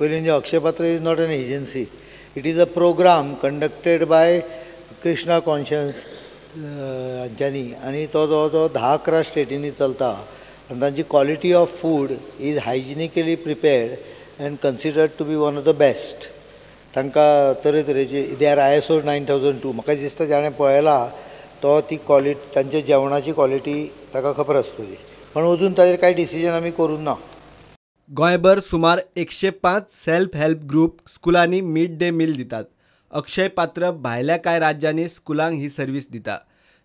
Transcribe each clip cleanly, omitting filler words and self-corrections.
पयलीं म्हणजे Akshaya Patra is not an agency, it is a programme conducted by Krishna conscious हांच्यांनी आनी तो जवळ जवळ 10-11 स्टेटींनी चलता आनी तांची quality of food is hygienically prepared and considered to be one of the best. तांकां तरेतरेची they are ISO 9002. म्हाका दिसता जाणें पळयला तो ती क्वॉलिटी, तांच्या जेवणाची क्वॉलिटी ताका खबर आसतली, पण अजून ताजेर कांय डिसिजन आमी करूंक ना. गोंयभर सुमार 105 सेल्फ हेल्प ग्रुप स्कुलांनी मिड डे मील दितात. अक्षय पात्र भायल्या कांय राज्यांनी स्कुलांक ही सर्वीस दिता.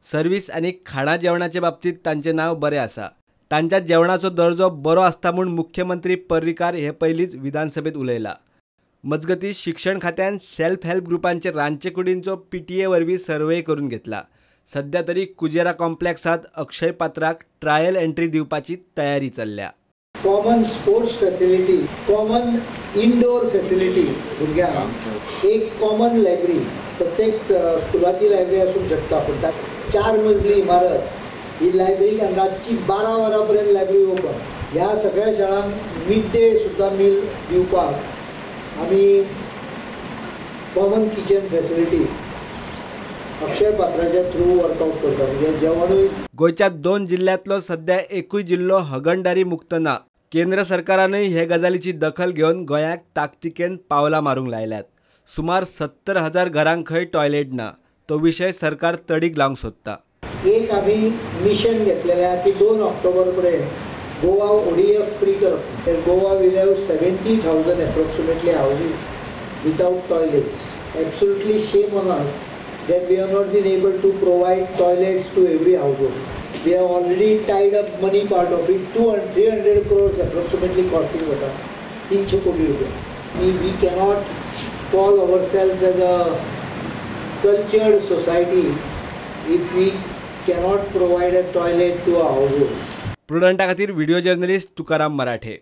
सर्वीस आनी खाणा जेवणाचे बाबतींत तांचें नांव बरें आसा. तांच्या जेवणाचो दर्जो बरो आसता म्हूण मुख्यमंत्री पर्रीकार हे पयलींच विधानसभेत उलयला. मजगतीं शिक्षण खात्यान सेल्फ हेल्प ग्रुपांचे रांदचे कुडींचो PTA वरवीं सर्वे करून घेतला. सध्या तरी कुजेरा कॉम्प्लेक्सांत अक्षय पात्राक ट्रायल एंट्री दिवपाची तयारी चल्ल्या. Common sports facility, common indoor facility भुरग्यांक, एक कॉमन लायब्ररी, प्रत्येक स्कुलाची लायब्ररी आसूंक शकता, पूण 4 मजली इमारत ही लायब्ररी रातची 12 वरां पर्यंत लायब्ररी ओपन. ह्या सगळ्या शाळांक मिड डे सुद्दां मील दिवपाक आमी कॉमन किचन फॅसिलिटी अक्षय पात्राच्या थ्रू वर्कआउट करता. म्हणजे जेवणूय गोंयच्या 2 जिल्ल्यांतलो सध्या एकूय जिल्लो हगणदारी मुक्त ना. केंद्र सरकारानूय हे गजालीची दखल घेवन गोंयाक ताकतिकेन पावलां मारूंक लायल्यात. सुमार 70,000 घरांक खंय टॉयलेट ना. तो विशय सरकार तडीक लावंक सोदता. एक आमी मिशन घेतलेलें की 2 ऑक्टोबर पर्यंत गोवा ODF free करप. Goa will have 70,000 approximately houses without toilets. Absolutely shame on us that we have not been able to provide toilets to every household. We have already tied up money part of it, 200-300 crores approximately costing vata, 300 कोटी रुपया. We cannot call ourselves as a cultured society if we cannot provide a toilet to a household. प्रुडंटा खातीर video journalist Tukaram मराठे.